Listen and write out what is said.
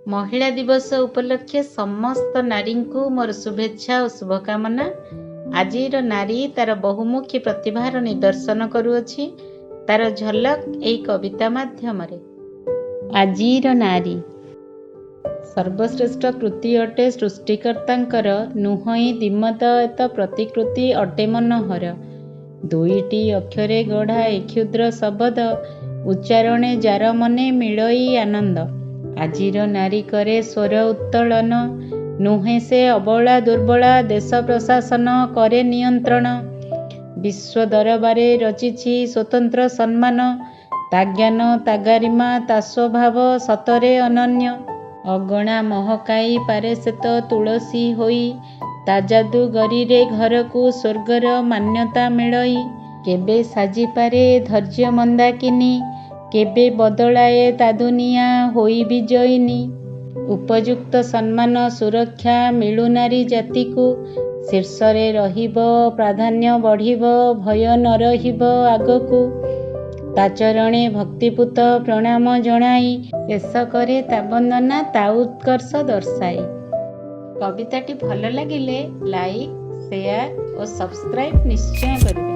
ମହିଳା ଦିବସ ଉପଲକ୍ଷେ ସମସ୍ତ ନାରୀଙ୍କୁ ମୋର ଶୁଭେଚ୍ଛା ଓ ଶୁଭକାମନା। ଆଜିର ନାରୀ ତାର ବହୁମୁଖୀ ପ୍ରତିଭାର ନିଦର୍ଶନ କରୁଅଛି, ତାର ଝଲକ ଏଇ କବିତା ମାଧ୍ୟମରେ। ଆଜିର ନାରୀ ସର୍ବଶ୍ରେଷ୍ଠ କୃତି ଅଟେ ସୃଷ୍ଟିକର୍ତ୍ତାଙ୍କର, ନୁହଁଇ ଦ୍ୱିମତ ଏତ ପ୍ରତିକୃତି ଅଟେ ମନୋହର। ଦୁଇଟି ଅକ୍ଷରେ ଗଢ଼ା ଏ କ୍ଷୁଦ୍ର ଶବଦ, ଉଚ୍ଚାରଣେ ଯାର ମନେ ମିଳଇ ଆନନ୍ଦ। ଆଜିର ନାରୀ କରେ ସ୍ୱର ଉତ୍ତୋଳନ, ନୁହେଁ ସେ ଅବଳା ଦୁର୍ବଳା, ଦେଶ ପ୍ରଶାସନ କରେ ନିୟନ୍ତ୍ରଣ। ବିଶ୍ୱ ଦରବାରେ ରଚିଛି ସ୍ୱତନ୍ତ୍ର ସମ୍ମାନ, ତା ଜ୍ଞାନ, ତା ଗାରିମା, ତା ସ୍ୱଭାବ ସତରେ ଅନନ୍ୟ। ଅଗଣା ମହକାଇ ପାରେ ସେ ତ ତୁଳସୀ ହୋଇ, ତା ଯାଦୁଗରୀରେ ଘରକୁ ସ୍ୱର୍ଗର ମାନ୍ୟତା ମିଳଇ। କେବେ ସାଜିପାରେ ଧୈର୍ଯ୍ୟ ମନ୍ଦାକିନୀ, କେବେ ବଦଳାଏ ତା ଦୁନିଆ ହୋଇ ବିଜୟିନୀ। ଉପଯୁକ୍ତ ସମ୍ମାନ ସୁରକ୍ଷା ମିଳୁ ନାରୀ ଜାତିକୁ, ଶୀର୍ଷରେ ରହିବ ପ୍ରାଧାନ୍ୟ ବଢ଼ିବ, ଭୟ ନ ରହିବ ଆଗକୁ। ତା ଚରଣେ ଭକ୍ତିପୂତ ପ୍ରଣାମ ଜଣାଇ, ଶେଷ କରେ ତା ବନ୍ଦନା ତା ଉତ୍କର୍ଷ ଦର୍ଶାଇ। କବିତାଟି ଭଲ ଲାଗିଲେ ଲାଇକ୍, ସେୟାର ଓ ସବସ୍କ୍ରାଇବ୍ ନିଶ୍ଚୟ କରିବେ।